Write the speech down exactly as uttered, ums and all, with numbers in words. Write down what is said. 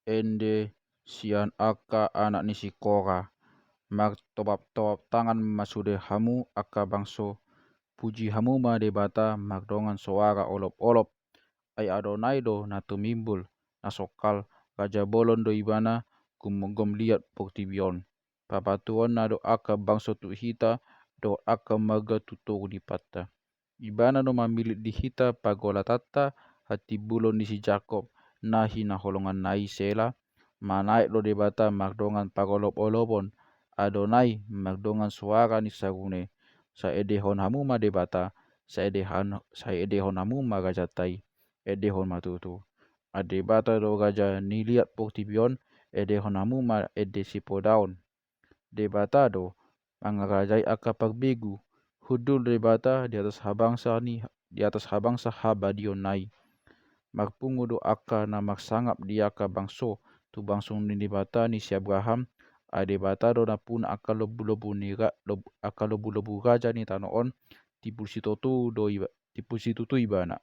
ende sian angka anak ni si Kora. Martopap-topap tangan ma sude hamu angka bangso, puji hamu ma Debata mardongan soara olop-olop. Ai Adonai do na tumimbul, na songkal, raja bolon do ibana, gumgom liat portibi on. Papatuonna do angka bangso tu hita, dohot angka marga tu toru ni patta. Ibana do mamillit di hita pargolatanta, hatimbulon ni si Jakob, na hinaholonganna i. Sela. Manaek do Debata mardongan parolop-olopon, Adonai mardongan soara ni sarune. Sai endehon hamu ma Debata, sai endehan-, sai endehon hamu ma rajanta i, endehon ma tutu. Ai Debata do raja ni liat portibi on, endehon hamu ma ende sipodaon. Debata do mangarajai angka parbegu, hundul Debata di atas habangsa ni, di atas habangsa habadiaonna i. Marpungu do angka na marsangap di angka bangso, tu bangso ni Debata ni si Abraham, ai Debata do nampuna angka lombu-lombu ni ra-, lob-, angka lombu-lombu raja ni tano on, timbul situtu do iba-, timbul situtu ibana.